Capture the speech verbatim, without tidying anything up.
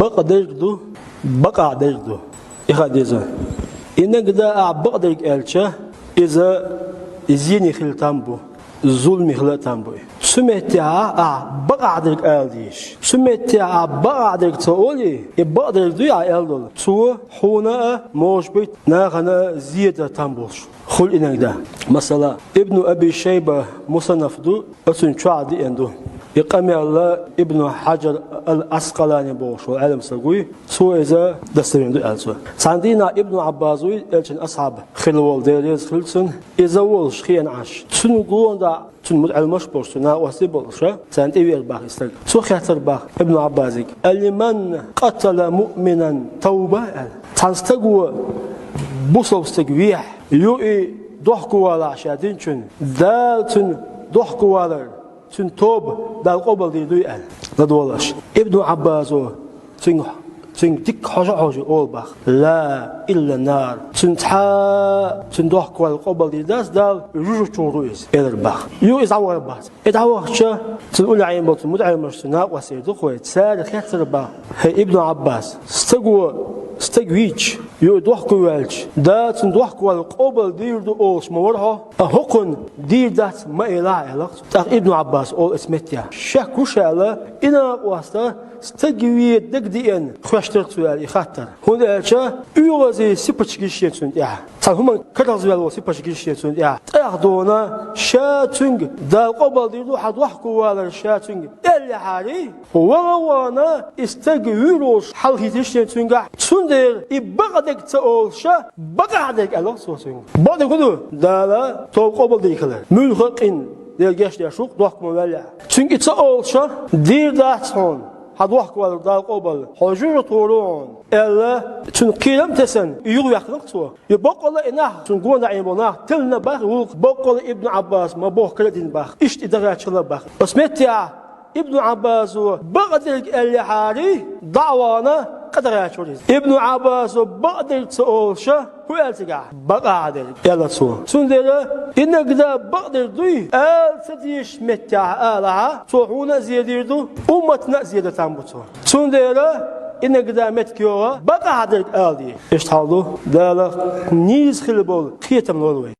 Бакъдерг ду, бакъахьа дерг ду. И хаа деза. Иногда ахь бакъдерг аьлча, иза зене хила там бу, зуламе хила а там бу. Цу меттехь ахь бакъахьа дерг ала дезаш. Цу меттехь ахь бакъахьа дерг ца олий, и бакъдерг дуй ахь аьлла долу, цо хьуна а, может быть, нахана а зе дан там болуш хуьлу иногда. Масала, Ибну Аби Шайба мусаннаф ду, оцунна чохь деана ду. И къамел Ибну Хьаджар ал-Аскъалани бохуш волу Ӏелам стаг вуй, цо иза достоверно ду аьлла цо. Цхьана дийнахь Ибну Ӏаббас вуй, элчан асхьаб хилла волу, Дела реза хила цунна, иза волуш хиъна Ӏаш. Цуьнан гонах цуьнан мутаӀеламаш а болуш, цуьнан накъостий а болуш, царна тӀевеара боху и стаг. Цо хаьттира боху Ибну Ӏаббасига: «Алиман къатала муъминан тавба?» – аьлла. Цхьана стаго бусалба стаг вехь, юкъа дохковалахь ша динчунна, Дала цуьнан дохковалар, цуьнан тоба Дала къобалдийр дуй аьлла. ЛадогӀалаш. Ибну Ӏаббасо цуьнга, цуьнга дика хьожа а хьожий олу боху: «Ла илла нар». Цуьнан цхьа а, цуьнан дохковалар къобалдийр дац Дала, жужахатур ву иза, элира боху. Юха иза дӀавахара боху. И дӀавахча, цуьнан уллехь Ӏийна болчу мутаӀеламаша, цуьнан накъостий ду-кх вай, цара хаьттира боху: «ХӀей, Ибну Ӏаббас, стаго стаг вийча, юкъа дохковаьлча, Дала цуьнан дохковалар къобалдийр ду олуш ма вара хьо, а хӀокхунна дийр дац ма элахь», – аьлла цо. ТӀаккха Ибну Ӏаббаса олу оцу меттехь: «Шек ву ша», – аьлла, и накъост стаг вен дагадеана хоьттура цо аьлла и хаттар. ХӀунда аьлча оьгӀазийн сипаташ гира шена цуьнан тӀехь. Цхьана хӀуманна карахь ваьлла волу сипаташ гира шена цуьнан тӀехь. ТӀаьхьа дуьйна ша цуьнга Дала къобалдийр ду хьан дохковалар ша цуьнга аьллехьара, ваха а вахана, и стаг вуьйр волуш хьалхийтира шена цуьнгахь, цундела и бакъдерг ца олуш, бакъахьа дерг аьлла цо цуьнга. Бакъдерг хӀун ду? Дала тоба къобалдийр хилар. Муьлхха а къинна, Дела гечдеш ву-кх, дохко ма ваьллехь. Цуьнга и ца олуш, дийр дац хьуна хьан дохковалар Дала къобал, хьо жужахатур ву хьуна, аьлла, цуьнан кхерам а тесна, и юхаваьккхина-кх цо. И баккъалла и нах, цуьнан гонах Ӏийна болу нах, тиллина боху гӀуллакх, баккъалла Ибну Ӏаббаса ма-бохху кара а дина боху. Иштта и дагахь чу лаьа боху. Оцу меттехь Ибну Ӏаббасо бакъдерг аьллехьара, дӀа а вахана, къа дагахь чура иза. Ибну Ӏаббасо бакъдерг ца олуш, хӀун аьлла цигахь? Бакъахьа дерг, аьлла цо. Цундела иногда бакъдерг дуй, ала ца дезачу меттехь алахьа, цо хьуна а зе дийр ду, умматана а зе дан там бу цо. Цундела иногда меттиг йогӀу бакъахьа дерг ала де. Иштта хьал ду, Дала нийса хилла болу кхетам лойла вай.